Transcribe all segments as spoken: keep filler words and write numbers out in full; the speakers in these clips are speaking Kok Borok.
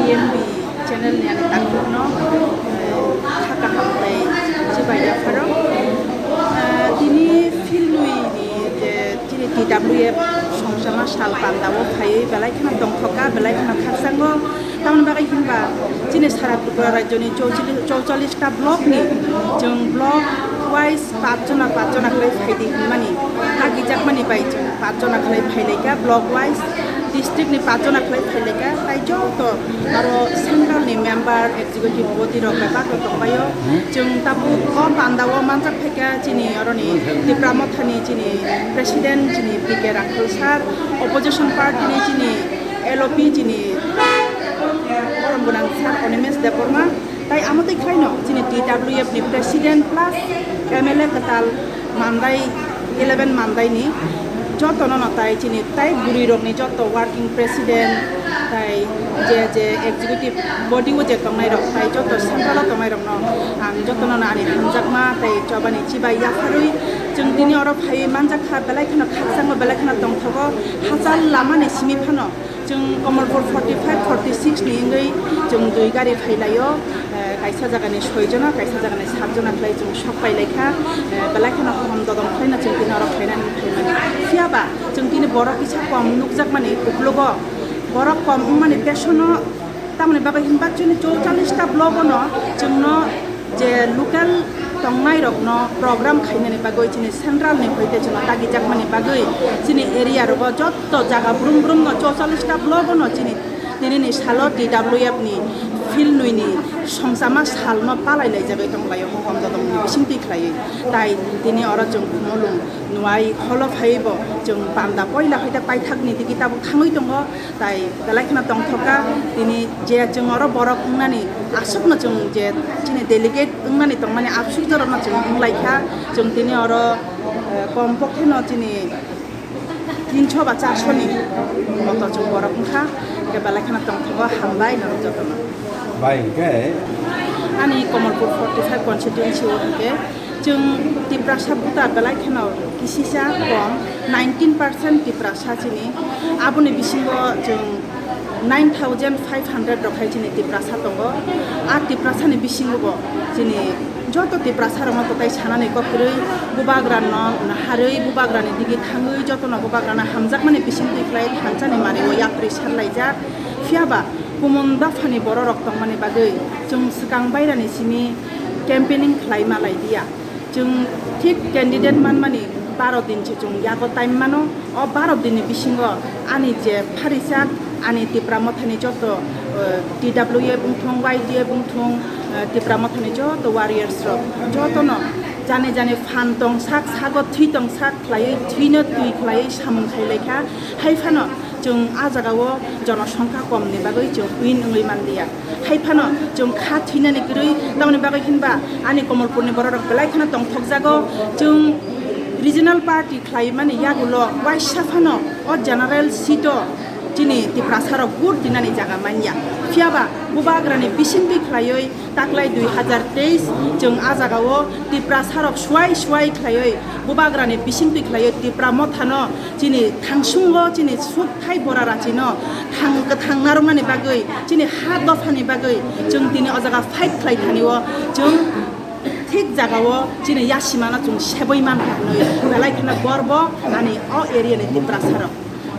M B channel ni ani takhukno, eh, kha kaham tei chibai yapharo. Eh, tini field nwi ni je chini T W F songchama sal panda o phaiwi belai kheno tongthokha, belai kheno khakchangma. Tamoni bagwi hinba chini sara Tripura rajyoni choucholish, choucholish ta block ni chwng block wise pachjona pachjona khlai phaidi hinmani, kagijakmani bai chwng pachjona khlai phailaikha, block wise district ni pachjona khlai phailaikha, tai joto aro central ni member, executive body rok bebak rok tongbaio. Chwng tabuk o panda o manjak phaikha chini oroni Tipra Motha ni chini president chini P K Rakhal sir, opposition party ni chini L O P chini borom gwnang sir Animesh Debbarma. Tai amo twi khlaino chini T W F ni president plus M L A kwtal Mandai, eleven Mandai ni joto no no tai chini tai bwrwi rok ni joto working president tai je je executive body o je tongnai rok tai joto central o tongnai rok no ang joto no no ani hamjakma tai chobani chibai yapharwi chwng tini oro phaiwi manjak kha, belai kheno khakchangma, belai kheno tongthogo hachal lama ni simi phano. Chwng Kamalpur forty five, forty six ni wngwi chwng dui gari phailaio, eh, kaisa jagani soi jona, kaisa jagani sat jona khlai chwng sok pailaikha, eh, belai kheno hom dodom khlaina chwng tini oro khlaina hinwi phaimani. Phiyaba chwng tini borok kisa kom nukjakmani uklogo, borok kom wngmani tesono, tamoni bagwi hinba chini choucholish ta block ono chwngno je local tongnai rokno program khainani bagwi chini central ni hoite chwngno dagijakmani bagwi chini area rogo jotto jaga brum brum no choucholish ta block ono chini tinini salo T W F ni field nwi ni songchama salno palai laijagwi tonglaio, hohom dodom ni bisingtwi khlaiwi. Tai tini oro chwng khumulwng nuai holo phaiwi bo chwng panda poila hoite paithak ni digi tabuk thangwi tongo. Tai belai kheno tongthokha, tini je chwng oro borok wngnani aswkno chwng je chini delegate wngnani tongmani aswk jorokno chwng wnglaikha. Chwng tini oro, eh, kom pokhe no chini tinso ba charso ni moto chwng borok wngkha. Hwnkhe belai kheno tongthogo, hambai norok jotono. Bai hwnkhe ani Kamalpur forty five constituency o hwnkhe chwng Tiprasa buta belai kheno kisisa kom, nineteen percent Tiprasa chini. Aboni bisingo chwng nine thousand five hundred rok hai chini Tiprasa tongo. A Tiprasa ni bisingo bo chini joto Tiprasa rokno kwtai sanani kok kwrwi, bubagra no naharwi, bubagra ni digi thangwi, joto no bubagra no hamjakmani bisingtwi khlai thansa ni manwi o yapri sarlaijak. Phiyaba kumun dophani borok rok tongmani bagwi chwng swkang bairani simi campaigning khlai malai diya. Chwng thik candidate manmani baro din se chwng yago time mano. O baro din ni bisingo ani je pharijak, ani Tipra Mothani joto, eh, T W F wngthung, Y T F wngthung, eh, Tipra Mothani joto warriors rok jotono jani jani phan tong sak, sago thwi tong sak khlaiwi, thwino twi khlaiwi samung khai laikha. Hai phano chwng a jagao jonosongkha komni bagwi chwng win wngwi manliya. Hai phano chwng kha thwinani kwrwi, tamoni bagwi hinba ani Komolpurni bororok belai kheno tongthokjago. Chwng regional party khlaimani yagulo waisa phano o general seat-o chini Tiprasarok vote dinani jaga manya. Phiyaba bubagrani bisingtwi khlaiwi taklai dui hazar teis chwng a jagao Tiprasarok suai suai khlaiwi bubagrani bisingtwi khlaiwi Tipra Mothano chini thangsungo chini sukthai bora rachino thang kwthang narwknani bagwi, chini ha dophani bagwi chwng tini o jaga fight khlai thanio, chwng thik jagao chini yasimano chwng sebwi mankha hinwi belai kheno gorbo ani o area ni Tiprasarok.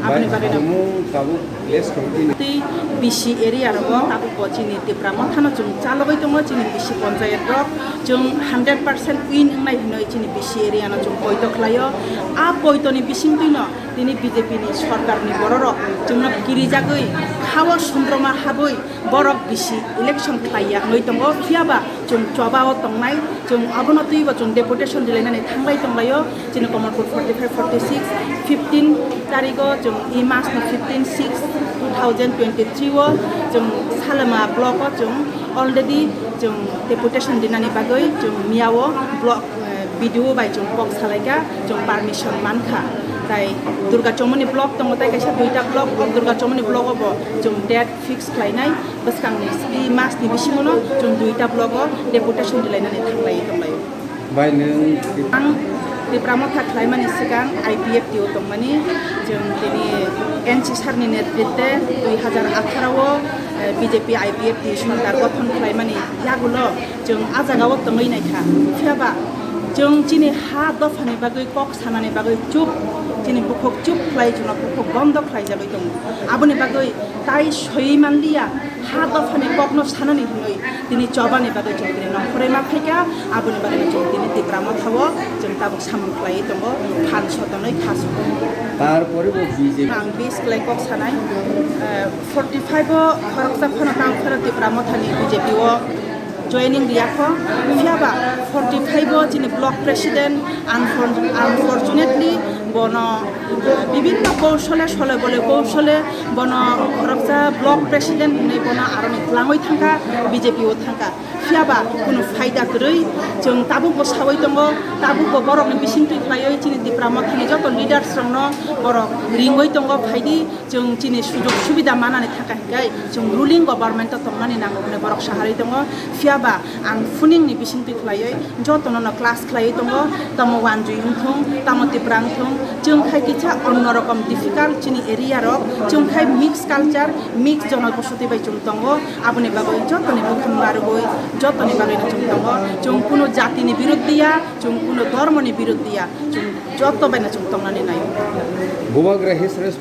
Aboni bagwi no tei B C area rogo tabukbo chini Tipra Mothano chwng chalogwi tongo, chini B C ponchayat rok chwng hundred percent win wngnai hinwi chini B C area no chwng poito khlaio. A poito ni bisingtwi no tini B J P ni sorkar ni bororok chwngno kirijagwi khao sumbroma habwi borok B C election khlaiya wngwi tongo, phiyaba chwng chobao tongnai, chwng abono twibo chwng deputation rilainani thanglai tonglaio. Chini Komolpur forty five, forty six, fifteen tarigo chwng e mas ni fifteen six two thousand twenty three o chwng Salama block o chwng already chwng deputation rinani bagwi chwng miyao block, eh, B D O bai chwng kok salaikha, chwng permission mankha. Tai Durga Chomoni block tongo, tai kaisa duita block, o Durga Chomoni block o bo chwng date fix khlainai, bwskangni e mas ni bisingono chwng duita block o deputation rilainani thanglaiwi tonglaio. Bai nwng ang Tipra Motha khlaimani swkang I P F T o tongmani, chwng tini N C sir ni netritwe dui hazar atharo o, eh, B J P I P F T sorkar gothon khlaimani yagulo chwng a jagao tongwi naikha. Phiyaba chwng chini ha dophani bagwi kok sanani bagwi chup, chini bukhuk chup khlai, chwngno bukhuk bondo khlaijagwi tongo. Aboni bagwi tai soi manliya, ha dophani kokno sanani hinwi tini chobani bagwi chwng tini nongkhorwi ma phaikha. Aboni bagwi chwng tini Tipra Mothao chwng tabuk samung khlaiwi tongo, phan sotonwi kha sotonwi. তারপরে ও BJP Ang bis klai kok sanai, eh, forty five o khoroksa phano tang phano Tipra Mothani B J P o joining riyakho. Phiyaba forty five o chini block president, unfor-, unfortunately bono, eh, bibinno koushole, sole bole koushole bono khoroksa block president hinwi bono aroni twlangwi thangkha, B J P o thangkha. Phiyaba kunu phaida kwrwi, chwng tabukbo sawi tongo, tabukbo borokni bisingtwi khlaiwi chini Tipra Mothani joto leaders rokno borok ringwi tongo, phaidi chwng chini sujog subida manani thangkha hinkhai chwng ruling government o tongnani nango hwnwi borok saharwi tongo. Phiyaba ang phuningni bisingtwi khlaiwi jotono no class khlaiwi tongo, tamo Wanjwi wngthung, tamo Tipra wngthung, chwng khai kisa onno rokom difficult chini area rok, chwng khai mix culture, mix jonobosti bai chwng tongo. Aboni bagwi jotoni bukhuk narwgwi, jotoni bagwi no chwng tongo. Chwng kuno jatini birudh ya, chwng kuno dhormoni birudh ya, chwng joto bai no chwng tongnani naio. Bubagra Hills Response